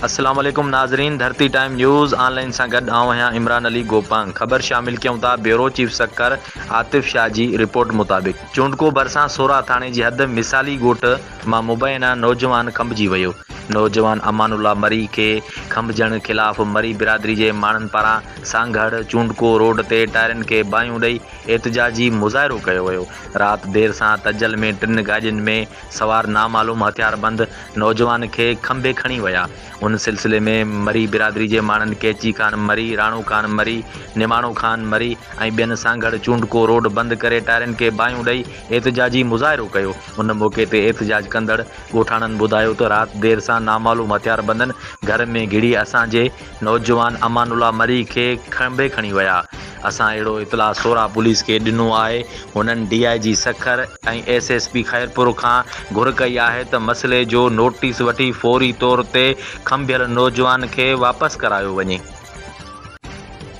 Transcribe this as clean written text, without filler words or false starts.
السلام عليڪم ناظرين ڌرتي ٽائيم نيوز آن لائين سان گڏ آئون آهيان عمران علي گوپانگ خبر شامل ڪيون ٿا بيورو چيف سکر عاطف شاهه جي رپورٽ مطابق چونڊڪو ڀرسان سورا ٿاڻي جي حد مثالي ڳوٺ مان مبينا نوجوان کنڀجي ويو نوجوان امان الله مري کي کنڀجڻ خلاف مري برادري جي ماڻهن پاران سانگهڙ چونڊڪو روڊ تي ٽائرن کي باهيون ڏئي احتجاجي مظاهرو ڪيو ويو رات دير سان تجل ۾ ٽن گاڏين ۾ سوار نامعلوم هٿياربند نوجوان کي کنڀي کڻي ويا. ان سلسلي ۾ مري برادري جي ماڻهن ڪيچي خان مري، راڻو خان مري، نماڻو خان مري ۽ ٻين سانگهڙ چونڊڪو روڊ بند ڪري ٽائرن کي باهيون ڏئي احتجاجي مظاهرو ڪيو. ان موقعي تي احتجاج ڪندڙ ڳوٺاڻن ٻڌايو ته رات دير سان نامعلوم هٿياربندن گهر ۾ گهڙي اسان جي نوجوان امان الله مري کي کنڀي کڻي ويا. اسان اهڙو اطلاع سورا پوليس کي ڏنو آهي. هنن D I G Sukkur ۽ S S P Khairpur کان گهر ڪئي آهي ته مسئلي جو نوٽيس وٺي فوري طور تي کنڀيل نوجوان کي واپس ڪرايو وڃي.